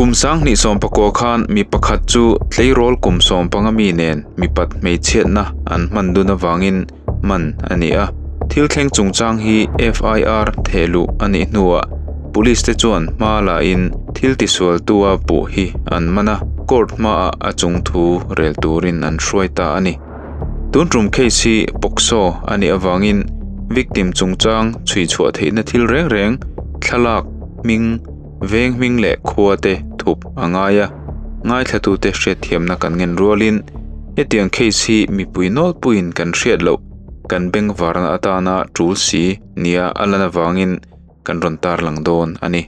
Kum 2019 khan mi pakhat chu tleirawl kum 15 mi nen mipat hmeichhiatna an hman dun avangin man a ni a. Thil thleng chungchang hi FIR thehluh a nih hnuah Police te chuan hma la in thil tisualtu a puh hi an man a, court hmaah a chung thu rel turin an hruai ta a ni. Tun tum case hi POCSO a nih avangin victim chungchang chhui chhuah theihna thil reng reng, thlalak, hming, veng hming leh khua te thup a ngai a, ngaithlatute hriatthiamna kan ngen rualin hetiang case hi mipui nawlpuiin kan hriat loh kan bengvarna atana tul si nia a lan avangin kan rawn tarlang dawn a ni.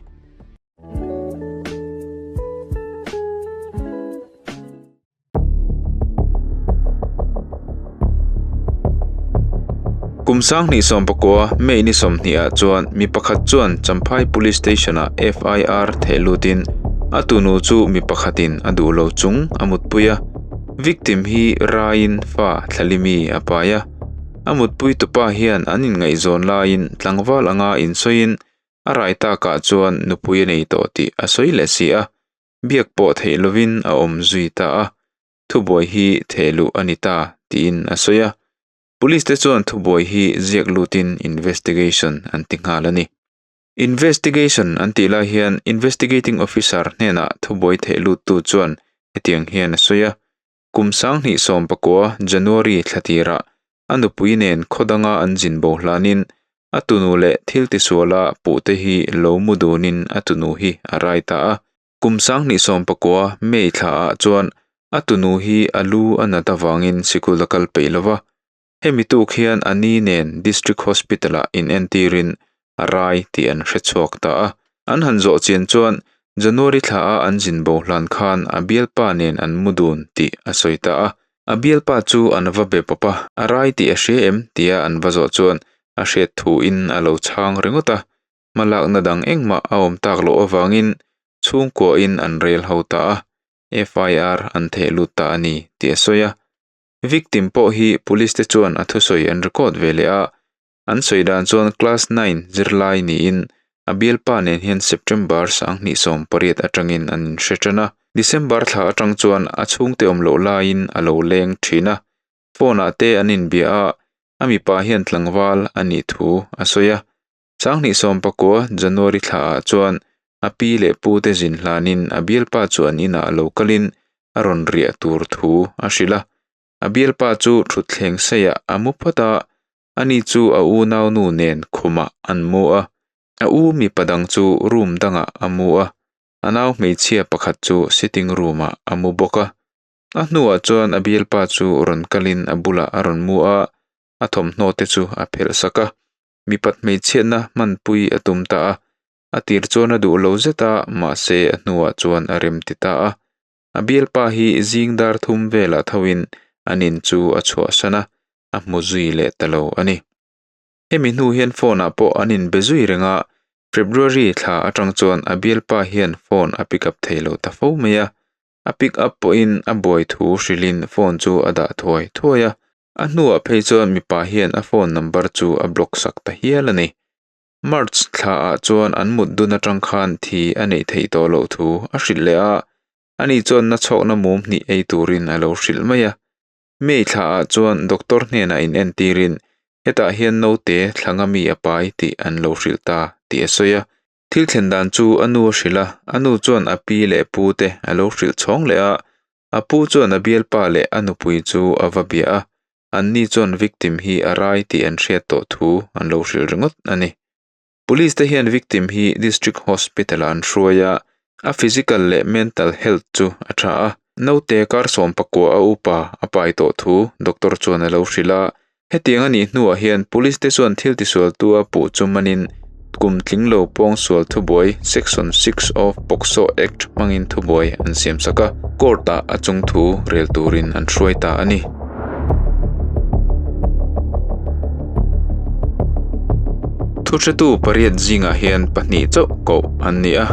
Kum 2019 May ni 20 ah chuan mi pakhat chuan Champhai Police Station ah FIR theh lutin a tunu chu mi pakhatin a duh lo chung a mutpui a. Victim hi raiin fa thlalimi a pai a. A mutpui tupa hian an inngaihzawn laiin tlangval anga insawiin a rai takah chuan nupui a nei tawh tih a sawi leh si a. Biak pawh theih lovin a awm zui ta a, thubuai hi theh luh a ni ta tiin a sawi a. Police te chuan thubuai hi ziak lutin investigation an ti nghal a ni. Investigation an tih lai hian investigating officer hnenah thubuai theh luttu chuan hetiang hian a sawi a, Kum 2019 January thla tirah a nupui nen khaw danga an zin bo hlanin a tunu leh thil tisuala puhte hi lo mu dunin a tunu hi a rai ta a. Kum 2019 May thlaah chuan a tunu hi a lu a nat avangin sikul a kal peih lo va. Hemi tuk hian a ni nen District Hospital-ah inentirin a rai tih an hre chhuak ta a. An han zawh chian chuan January thlaah an zin bo hlan khan a bialpa nen an mu dun tih a sawi ta a. A bialpa chu an va be pawp a, a rai tih a hria em tia an va zawh chuan a hriat thuin a lo chhang ringawt a. Hmalakna dang engmah a awm tak loh avangin chhungkuahin an rel ho ta a, FIR an theh lut ta a ni tih a sawi a. Victim pawh hi police te chuan a thusawi an record ve leh a, an sawi dan chuan class nine zirlai niin a bialpa nen hian September 2018 atangin an inhre tan a, December thla atang chuan a chhungte awm loh laiin a lo leng thin a, phone ah te an inbia a, a mipa hian tlangval a nih thu a sawi a. 2019 January thla ah chuan a pi leh pu te zin hlanin a bialpa chu an inah lo kalin a rawn riah tur thu a hrilh a. A bialpa chu thutthleng seiah a mu phawt a, ani chu a unaunu nen khumah an mu a. A u mipa dang chu room dangah a mu a, a nau hmeichhia pakhat chu sitting room ah a mu bawk a. A hnuah chuan a bialpa chu rawn kalin a bulah a rawn mu a, a thawmhnaw te chu a phelh sak a. Mipat hmeichhiatna hmanpui a tum ta a, a tir chuan a duh lo zet a, mahse a hnuah chuan a rem ti ta a. A bialpa hi zing dar thum velah thoin an in chu a chhuahsan a, a hmu zui leh ta lo a ni. Hemi hnu hian phone ah pawh an inbe zui reng a, February thla atang chuan a bialpa hian phone a pick up thei lo ta fo mai a, a pick up pawhin a buai thu hrilhin phone chu a dah thuai thuai a. A hnuah phei chuan mipa hian a phone number chu a block sak ta hial a ni. March thlaah chuan an mut dun atang khan thi a neih theih tawh loh thu a hrilh leh a, ani chuan nachhawkna mum hnih ei turin a lo hrilh mai a. May thlaah chuan doctor hnenah inentirin hetah hian naute thlanga mi a pai tih an lo hrilh ta tih a sawi a. Thil thlen dan chu a nu a hrilh a, a nu chuan a pi leh pu te a lo hrilh chhawng leh a, a pu chuan a bialpa leh a nupui chu a va bia a, anni chuan victim hi a rai tih an hriat tawh thu an lo hrilh ringawt a ni. Police te hian victim hi District Hospital ah an hruai a, a physical leh mental health chu a tha a, naute kar sawm pakua a upa a pai tawh thu doctor chuan a lo hrilh a, Hetiang a nih hnuah hian Police te chuan thil tisualtu a puh chu manin kum tling lo pawngsual thubuai Section 6 of POCSO Act hmangin thubuai an siam sak a, court ah a chung thu rel turin an hruai ta a ni. Thuhretu pariat zingah hian pahnih chauh koh an ni a,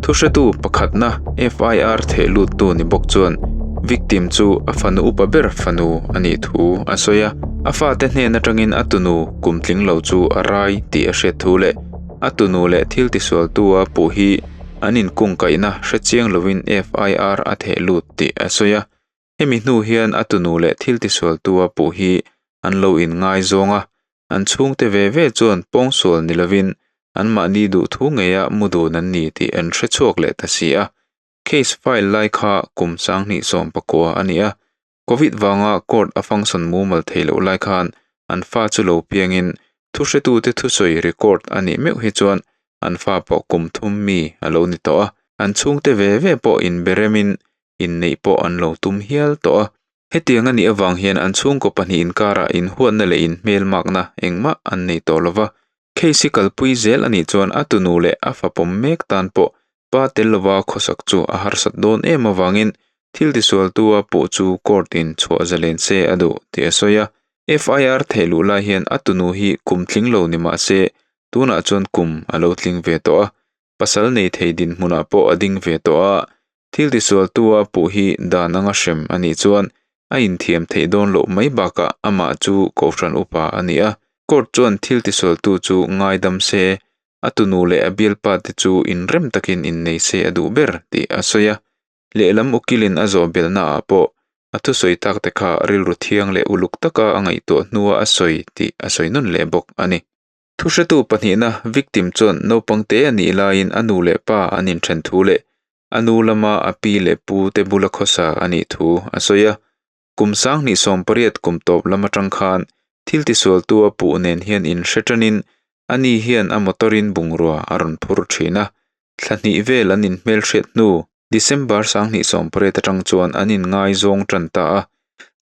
thuhretu pakhatna FIR theh luttu ni bawk chuan victim chu a fanu upa ber fanu a nih thu a sawi a, a fate hnen atangin a tunu kum tling lo chu a rai tih a hriat thu leh a tunu leh thil tisualtu a puh hi. an inkungkaihna hrechiang lovin FIR a theh lut tih a sawi a. Hemi hnu hian a tunu leh thil tisualtu a puh hi an lo inngaizawng a, an chhungte ve ve chuan pawngsual ni lovin anmahni duhthu ngeia mu dun an ni tih an hrechhuak leh ta si a. Case file lai kha kum 2019 a ni a, Covid vanga court a function mumal thei loh lai khan an fa chu lo piangin thuhretute thusawi record a nih meuh hi chuan an fa pawh kum thum mi a lo ni tawh a, an chhungte ve ve pawh inberemin inneih pawh an lo tum hial tawh a. Hetiang a nih avang hian an chhungkaw pahnih inkarah inhuatna leh inhmelmakna engmah an nei tawh lo va. Case hi kalpui zel a nih chuan a tunu leh a fapawm mek tan pawh pa tel lova khawsak chu a harsat dawn em avangin thil tisualtu a puh chu court in chhuah zalen se a duh tih a sawi a. FIR theih luh lai hian a tunu hi kum tling lo ni mah se tunah chuan kum a lo tling ve tawh a. Pasal nei thei dinhmunah pawh a ding ve tawh a, thil tisualtu a puh hi dan anga hrem a nih chuan a inthiam theih dawn loh mai bakah amah chu Kohhran upa a ni a. Court chuan thil tisualtu chu ngaidam se, a tunu leh a bialpa te chu inrem takin innei se a duh ber tih a sawi a. Lehlam ukilin a zawh belhnaah pawh a thusawi tak te kha rilru thiang leh uluk taka a ngaihtuah hnua a sawi tih a sawi nawn leh bawk a ni. Thuhretu pahnihna victim chuan naupang te a nih laiin a nu leh pa an inthen thu leh a nu lama a pi leh pu te bula khawsa a nih thu a sawi a. Kum 2018 kum tawp lam atang khan thil tisualtu a puh nen hian inhre tanin ani hian a motor-in bungrua a rawn phur thin a. Thla hnih vel an inhmelhriat hnu December 2018 atang chuan an inngaizawng tan ta a.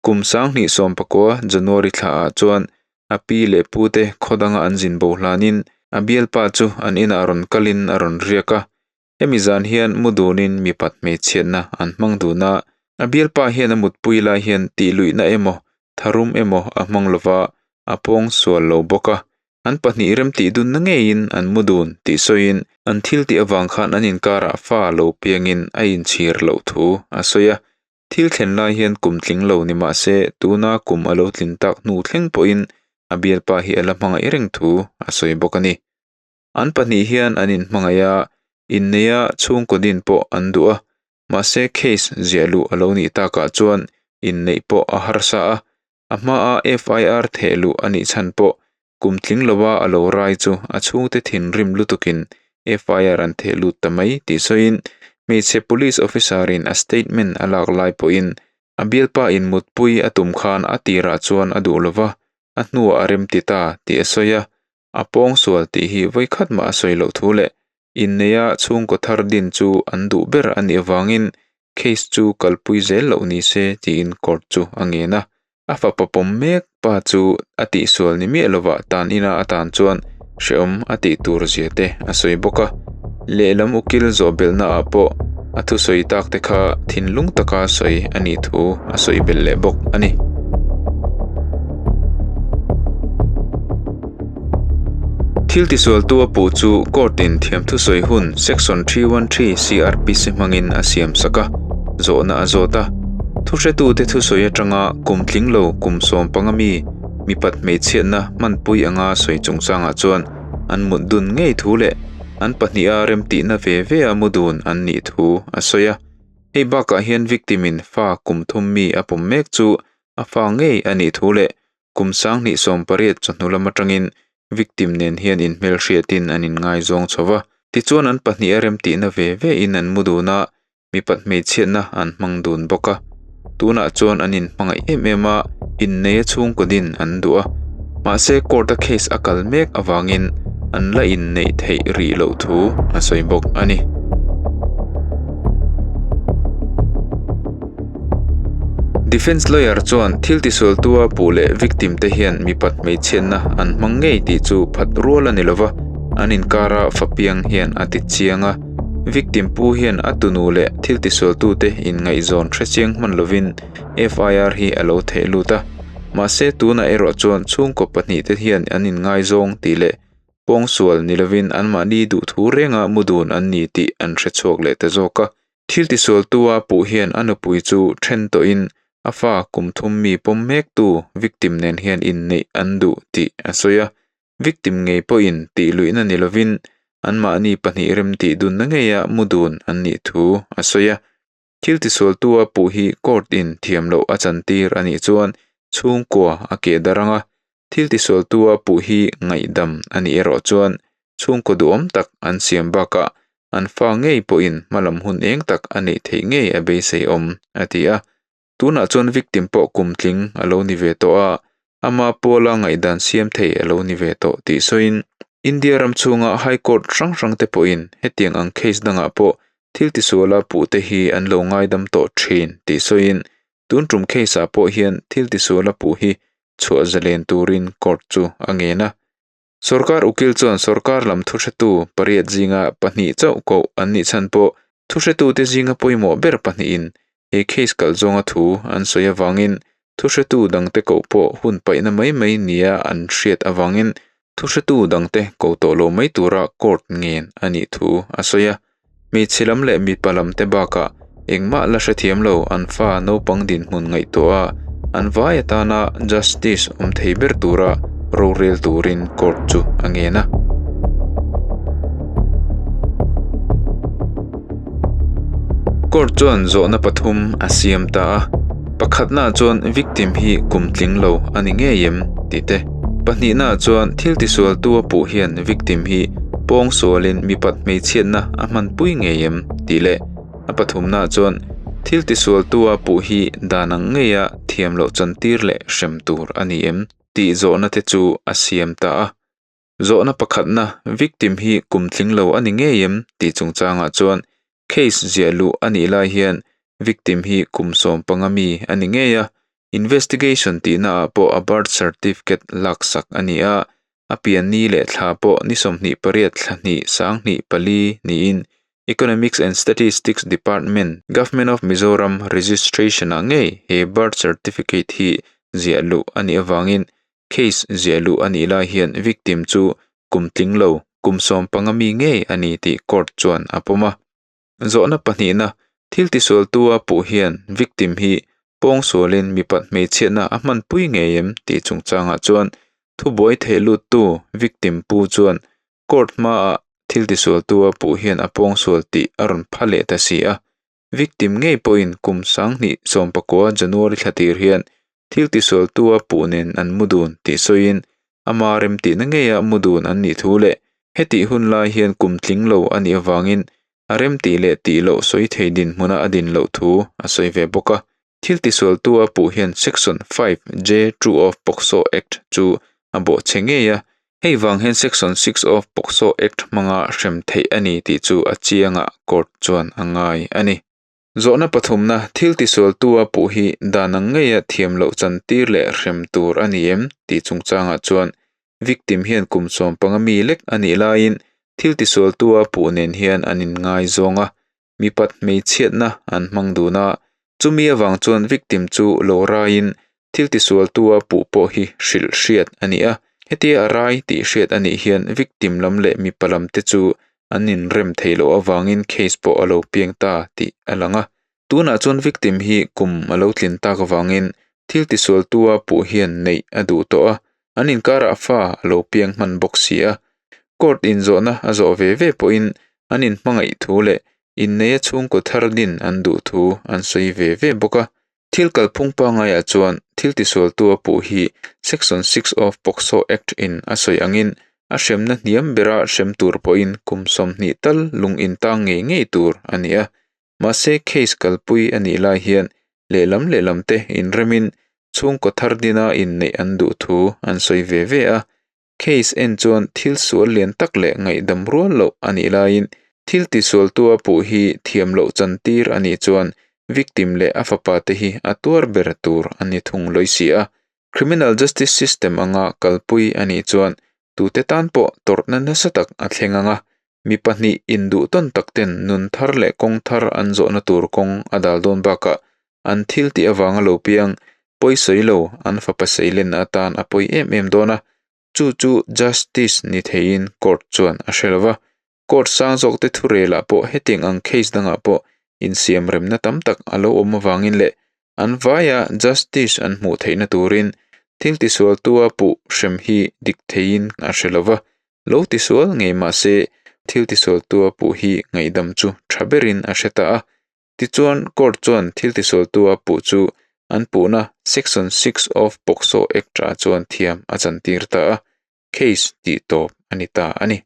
Kum 2019 January thlaah chuan a pi leh pu te khaw danga an zin bo hlanin a bialpa chu an inah rawn kalin a rawn riak a. Hemi zan hian mu dunin mipat hmeichhiatna an hmang dun a, a bialpa hian a mutpui lai hian tihluihna emaw tharum emaw a hmang lova a pawng sual lo bawk a. An pahnih remtih dunna ngeiin an mu dun tih sawiin an thil tih avang khan an inkarah fa lo piangin a inchhir loh thu a sawi a. Thil thlen lai hian kum tling lo ni mah se tuna kum a lo tlin tak hnu thleng pawhin a bialpa hi a la hmangaih reng thu a sawi bawk a ni. An pahnih hian an inhmangaih a, inneia chhungkaw din pawh an duh a, mahse case ziah luh a lo nih takah chuan inneih pawh a harsa a, a hmaa FIR theh luh a nih chhan pawh kum tling lova a lo rai chu a chhungte thinrim lutukin FIR an theh lut ta mai tih sawiin hmeichhe police officer-in a statement a lak lai pawhin a bialpa inmutpui a tum khan a tirah chuan a duh lova, a hnuah a remti ta tih a sawi a. A pawngsual tih hi vawikhat mah a sawi loh thu leh inneia chhungkaw thar din chu an duh ber a nih avangin case chu kalpui zel loh ni se tiin court chu a ngen a. A fapa pawm mek pa chu a tihsual ni miah lovah tan ina a tan chuan hrehawm a tih tur zia te a sawi bawk a. Lehlam ukil zawh belhnaah pawh a thusawi tak te kha thinlung taka sawi a nih thu a sawi belh leh bawk a ni. Thil tisualtu a puh chu court in thiamthusawi hun Section 313 CrPC hmangin a siam sak a, zawhna a zawt a. Thuhretute thusawi atanga kum tling lo kum 15 mi mipat hmeichhiatna hmanpui anga sawi chungchangah chuan an mut dun ngei thu leh an pahniha remtihna ve ve a mu dun an nih thu a sawi a. Hei bakah hian victim in fa kum thum mi a pawm mek chu a fa ngei a nih thu leh kum 2018 chawhnu lam atangin victim nen hian inhmelhriatin an inngaizawng chho va. Tichuan an pahniha remtihna ve ve in an mu dun a, mipat hmeichhiatna an hmang dun bawk a. Tunah chuan an inhmangaih em em a, inneia chhungkaw din an duh a. Mahse court a case a kal mek avangin an la inneih theih rih loh thu a sawi bawk a ni. Defence lawyer chuan thil tisualtua puh leh victim te hian mipat hmeichhiatna an hmang ngei tih chu phat rual a ni lova, an inkara fapiang hian a ti chiang a. Victim pu hian a tunu leh thil tisualtute inngaihzawn hrechiang hman lovin FIR hi a lo theh lut a. Mahse tunah erawh chuan chhungkaw pahnih te hian an inngaizawng tih leh pawngsual ni lovin anmahni duhthu renga mu dun an ni tih an hrechhuak leh ta zawk a. Thil tisualtua puh hian a nupui chu then tawhin a fa kum thum mi pawm mektu victim nen hian inneih an duh tih a sawi a. Victim ngei pawhin tih luihna ni lovin anmahni pahnih remtih dunna ngeia mu dun an nih thu a sawi a. Thil tisualtu a puh hi court in thiam loh a chantir a nih chuan chhungkua a keh darh ang a, thil tisualtu a puh hi ngaihdam a nih erawh chuan chhungkaw duhawm tak an siam bakah an fa ngei pawhin hmalam hun eng tak a neih theih ngei a beisei awm, a ti a. Tunah chuan victim pawh kum tling a lo ni ve tawh a, ama pawla ngaihdan siam thei a lo ni ve tawh tih sawiin India ram chhunga High Court hrang hrang te pawhin hetiang ang case dangah pawh thil tisuala puh te hi an lo ngaidam tawh thin tih sawiin tun tum case ah pawh hian thil tisuala puh hi chhuah zalen turin court chu a ngen a. Sorkar ukil chuan sorkar lam thuhretu pariat zinga pahnih chauh koh an nih chhan pawh thuhretute zinga pawimawh ber pahnihin he case kalh zawnga thu an sawi avangin thuhretu dangte koh pawh hun paihna mai mai nia an hriat avangin thuhretu dangte ko tawh lo mai tura court ngen a nih thu a sawi a. Hmeichhe lam leh mipa lam te bakah engmah la hrethiam lo an fa naupang dinhmun ngaihtuah a, an vai atana justice awm thei ber tura rorel turin court chu a ngen a. Court chuan zawhna pathum a siam ta a, pakhatnaah chuan victim hi kum tling lo a ni ngei em tih te, pahnihnaah chuan thil tisualtu a puh hian victim hi pawng sualin mipat hmeichhiatna a hmanpui ngei em tih leh a pathumnaah chuan thil tisualtu a puh hi dan ang ngeia thiam loh chantir leh hrem tur a ni em tih zawhna te chu a siam ta a. Zawhna pakhatna victim hi kum tling lo a ni ngei em tih chungchangah chuan case ziah luh a nih lai hian victim hi kum 15 mi a ni ngei a, investigation tihna ah pawh a birth certificate laksak a ni a, a pian ni leh thla pawh ni 28 thla hnih sang hnih pali niin Economics and Statistics Department, Government of Mizoram registration ah ngei he birth certificate hi ziah luh a nih avangin case ziah luh a nih lai hian victim chu kum tling lo, kum 15 mi ngei a ni tih court chuan a pawm a. Zawhna pahnihna, thil tisualtu a puh hian victim hi pawng sualin mipat hmeichhiatna a hmanpui ngei em tih chungchangah chuan thubuai theih luttu victim pu chuan court hmaah thil tisualtu a puh hian a pawng sual tih a rawn pha leh ta si a. Victim ngei pawhin kum 2019 January thla tir hian thil tisualtu a puh nen an mu dun tih sawiin ama remtihna ngeia mu dun an nih thu leh hetih hun lai hian kum tling lo a nih avangin a remtih leh tih loh sawi thei dinhmuna a din loh thu a sawi ve bawk a. Thil tisualtu a puh hian Section 5 J 2 of POCSO Act chu a bawh chhe ngei a, hei vang hian Section 6 of POCSO Act hmanga hrem theih a ni tih chu a chiangah court chuan a ngai a ni. Zawhna pathumna thil tisualtu a puh hi dan ang ngeia thiam loh chantir leh hrem tur a ni em tih chungchangah chuan victim hian kum 15 mi lek a nih laiin thil tisualtu a puh nen hian an inngai zawng a, mipat hmeichhiatna an hmang dun a, chumi avang chuan victim chu lo raiin thil tisualtu a puh pawh hi hrilh hriat a ni a, hetia a rai tih hriat a nih hian victim lam leh mipa lam te chu an inrem theih loh avangin case pawh a lo piang ta tih a lang a. Tunah chuan victim hi kum a lo tlin tak avangin thil tisualtu a puh hian neih a duh tawh a, an inkarah fa a lo piang hman bawk si a. Court inzawhna a zawh ve ve pawhin an inhmangaih thu leh inneia chhungkaw thar din an duh thu an sawi ve ve bawk a. Thil kalphung pangaiah chuan thil tisualtu a puh hi Section 6 of POCSO Act in a sawi angin a hremna hniam bera hrem tur pawhin kum 20 tal lung intang ngei ngei tur a ni a. Mahse case kalpui a nih lai hian lehlam lehlam te inremin chhungkaw thar dina inneih an duh thu an sawi ve ve a. Case en chuan thil sual lian tak leh ngaihdam rual loh a nih laiin thil tisualtu a puh hi thiam loh chantir a nih chuan victim leh a fapa te hi a tuar ber tur a ni thung lawi si a. Criminal justice system anga kalpui a nih chuan tute tan pawh tawrhna nasa tak a thleng ang a, mi pahnih induh tawn tak ten nun thar leh kawng thar an zawhna tur kawng a dal dawn bakah an thil tih avanga lo piang pawi sawi lo an fapa seilen atan a pawi em em dawn a, chu chu justice ni theiin court chuan a hre lova. Court sang zawk te thu relah pawh hetiang ang case dangah pawh insiam remna tam tak a lo awm avangin leh an vaia justice an hmuh theihna turin thil tisualtu a puh hrem hi dik theiin a hre lova. Lo tisual ngei mahse thil tisualtu a puh hi ngaihdam chu tha berin a hre ta a. Tichuan court chuan thil tisualtu a puh chu an puhna Section 6 of POCSO Act ah chuan thiam a chantir ta a, case tih tawp a ni ta a ni.